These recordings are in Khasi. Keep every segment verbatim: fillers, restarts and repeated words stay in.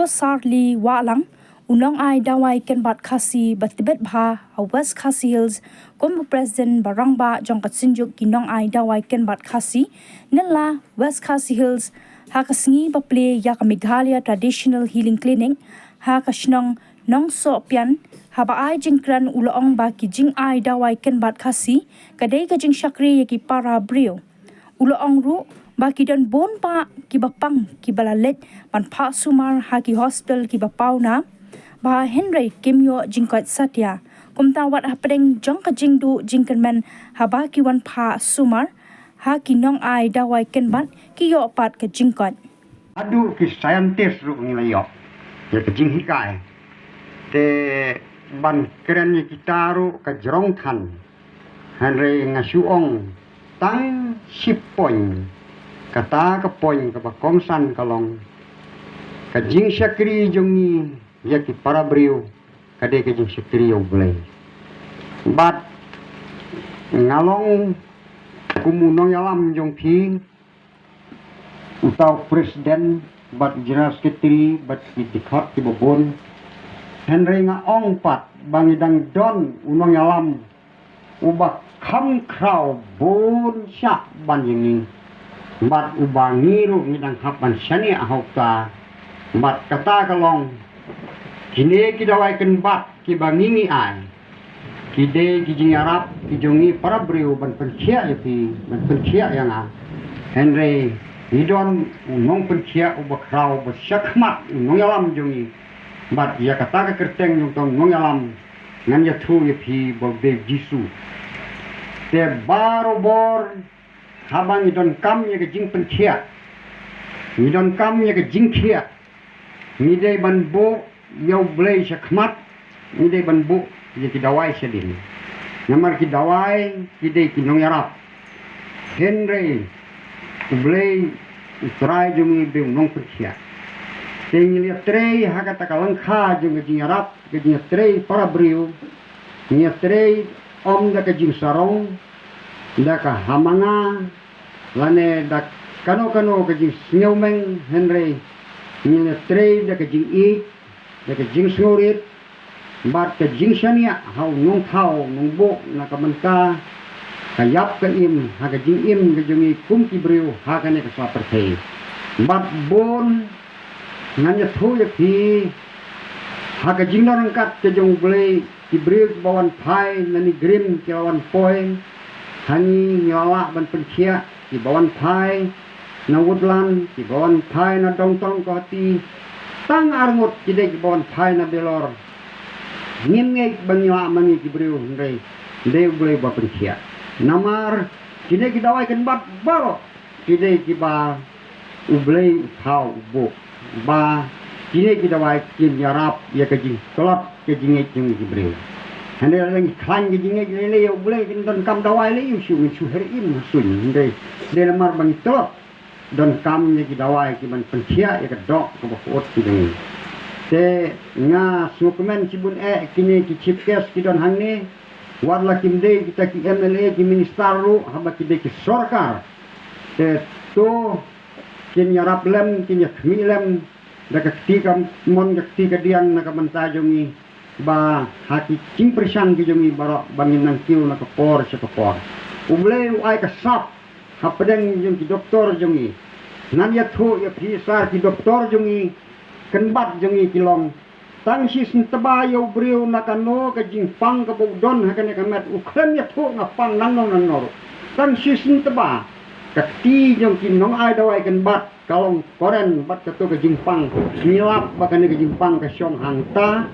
Sarli Wahlang, u nongai dawai kynbat Khasi ba tbit bha ha West Khasi Hills, kum u President ba rangbah jong ka Synjuk ki nongai dawai kynbat Khasi, Nylla, West Khasi Hills, ha ka sngi ba plie ïa ka Meghalaya Traditional Healing Clinic ha ka shnong Nongsohpian, haba ai jingkren u la ong ba ki jingai dawai kynbat Khasi ka dei ka jingshakri ïa ki para briew. U la ong ruh ba ki don bun bah kiba pang kiba la leit ban phah sumar ha ki hospital kiba pawnam, ba hynrei kim ïoh jingkoit satia. Kumta wat hapdeng jong ka jingduh jingkyrmen haba ki wan phah sumar ha ki nongai dawai kynbat, ki ïoh pat ka jingkoit. Haduh ki scientist ruh ngi la ïoh ïa ka jinghikai. Te ban kren ïa kita ruh ka jrong than. Hynrei nga shu ong tang shi point. Kata ka point kaba kongsan ka long ka jingshakri jong ngi ïa ki para briew ka dei ka jingshakri ïa U Blei. Bad nga long kum u nongïalam jong phi, uta u president bad general secretary bad ki dkhot kiba bun. Hynrei nga ong pat ba ngi dang don u nongïalam uba kham khraw bun shah ban ïa ngi. Bad uba ngi ruh ngi dang hap ban shaniah ha uta. Bad kata ka long kine ki dawai kynbat kiba ngi ngi ai, ki dei ki jingïarap ki jong ngi para briew ban pynkhiah ïa phi, ban pynkhiah ïa nga. Hynrei ngi don u nongpynkhiah uba khraw, uba shakhmat, u nongïalam jong ngi. Bad ïa kata ka kyrteng jong uta u nongïalam ngan ïathuh ïa phi ba u dei Jisu. Te barabor haba ngi donkam ïa ka jingpynkhiah, ngi donkam ïa ka jingkhiah, ngi dei ban buh ïa U Blei shakhmat, ngi dei ban buh ïa ki dawai shadien. Namar ki dawai ki dei ki nongïarap. Hynrei U Blei U Trai jong ngi u dei u nongpynkhiah. Te ngi la ïatrei ha kata ka lyngkha jong ka jingïarap, ka jingïatrei para briew. Ngi ïatrei ym da ka jingsarong, da ka hamanga, lane da kano kano ka jingsngewmeng, hynrei ngi ïatrei da ka jingïeit, da ka jingsngewrit bad ka jingshaniah ha u nongthaw nongbuh na ka bynta ka ïap ka im ha ka jingim ka jong ngi kum ki briew ha kane ka sla pyrthei. Bad bun ngan ïathuh ïa phi ha ka jingdon ryngkat ka jong U Blei, ki briew kiba wan phai na Nongrim ki la wan poi ha ngi, ngi la lah ban pynkhiah, kiba wan phai na Woodland, kiba wan phai na Dongtong Guwahati, tang arngut ki dei kiba wan phai na Bilor. Ngim ngeit ba ngi lah ma ngi ki briew, hynrei dei U Blei ba pynkhiah. Namar kine ki dawai kynbat baroh ki dei kiba U Blei u thaw u buh, ba kine ki dawai kin ïarap ïa ka jingtlot ka jingngeit jong ngi ki briew. Hynrei lada ngi khlaiñ ka jingngeit lei lei ïa U Blei, kin donkam dawai lei ïa u shu, ngin shu her im ha suiñ. Hynrei dei namar ba ngi tlot donkam ïa ki dawai ki ban pynkhiah ïa ka doh kaba kut ki jong ngi. Te nga sngewkmen shibun eh kine ki chief guest ki don hangne, wat la kim dei kita ki M L A ki minister ruh, haba ki dei ki sorkar. Te to kin ïarap lem, kin ïakhmih lem da ka kti kamon ka kti kadiang na ka bynta jong ngi, ba ha ki jingpyrshang ki jong ngi baroh ba ngin nang kiew na ka por sha ka por. U Blei u ai ka sap hapdeng jong ki doktor jong ngi. Ngan ïathuh ïa phi sar, ki doktor jong ngi, kynbat jong ngi ki long, tang shisien tba ïa u briew na kano ka jingpang kaba u don ha kane ka met, u khlem ïathuh nga pang nangno nangno ruh. Tang shisien tba, ka kti jong ki nongai dawai kynbat ka long current bad kato ka jingpang. Ngi lap ba kane ka jingpang ka shong hangta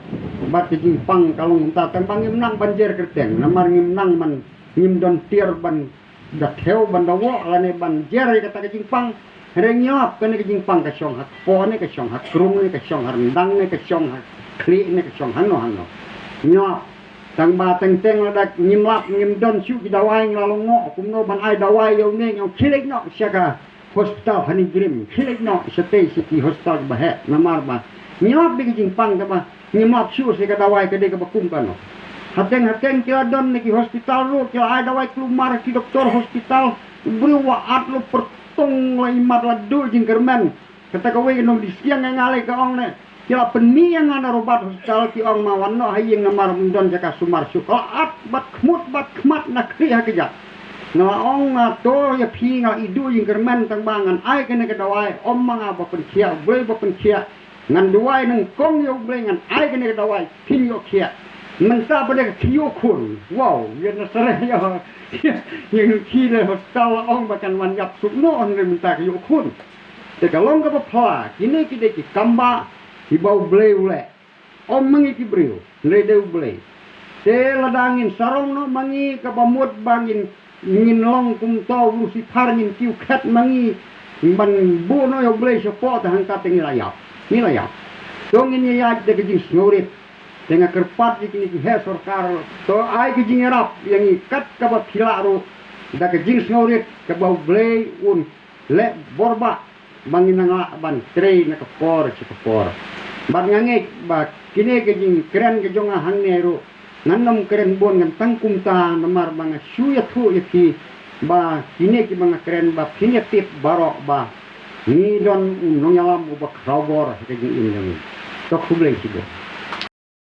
bad ka jingpang ka long hangta, tang ba ngim nang ban jer kyrteng, namar ngim nang ban, ngim don tiar ban da thew ban da wok lane ban jer ïa kata ka jingpang. Hynrei ngi lap kane ka jingpang ka shong ha kpoh ne, ka shong ha krung ne, ka shong ha ryndang ne, ka shong ha khlieh ne, ka shong hangno hangno. Ngi lap. Tang ba teng teng lada ngim lap, ngim don shuh ki dawai, ngi la long noh kumno ban ai dawai ïa une, ngi ong khie leit noh sha ka hospital ha Nongrim, khie leit noh shatei sha ki hospital ba heh, namar ba ngi lap da ka jingpang kaba ngim lap shuh sha ka dawai ka dei kaba kum kano. Hateng hateng ki la don na ki hospital ruh, ki la ai dawai kulmar, ki doktor hospital, u briew wa at lo pyrtong, la imat, la duh jingkyrmen. Kata kawei ka nongdie siang nga lei ka ong ne, Ki la pynmih ïa nga na Robert Hospital, ki ong ma wan noh ha ïing namar ym don jaka sumar shuh. Ka la at bad khmut bad khmat na khlieh ha kjat. Nga la ong, ah, to ïa phi, nga la iduh ïing kyrmen tang ba ngan ai kane ka dawai, ym ma nga ba pynkhiah, U Blei ba pynkhiah. Ngan duwai nyngkong ïa U Blei, ngan ai kane ka dawai, phin ïoh khiah. Mynta ba dei ka khlieh khun. Wow, ïa na sareh ïa. Ïa ngi ki le hospital la ong ba kan wan ïap suk noh, hynrei mynta ka ïoh khun. Te ka long kaba pla, kine ki dei ki kambah kiba U Blei u leh. Ym ma ngi ki briew, hynrei dei U Blei. Te lada ngin sarong noh ma ngi, kaba mut ba ngin, ngin long kumto u Lucifer, ngin kiew khet ma ngi ban buh noh ïa U Blei shapoh, te hangta te ngi la ïap. Ngi la ïap. To ngin ïaid da ka jingsngewrit. Te nga kyrpad ïa kine ki heh sorkar, to ai ka jingïarap ïa ngi kat kaba phi lah ruh, da ka jingsngewrit kaba U Blei un leh bor ba, ba ngin nang lah ban trei na ka por sha ka por. Bad nga ngeit ba kine ka jingkren ka jong nga hangne ruh, ngan ym kren bun, ngan tang kumta namar ba nga shu ïathuh ïa phi ba kine kiba nga kren ba phin ïa tip baroh ba ngi don u nongïalam uba khraw bor ha ka jingim jong ngi. To khublei shibun.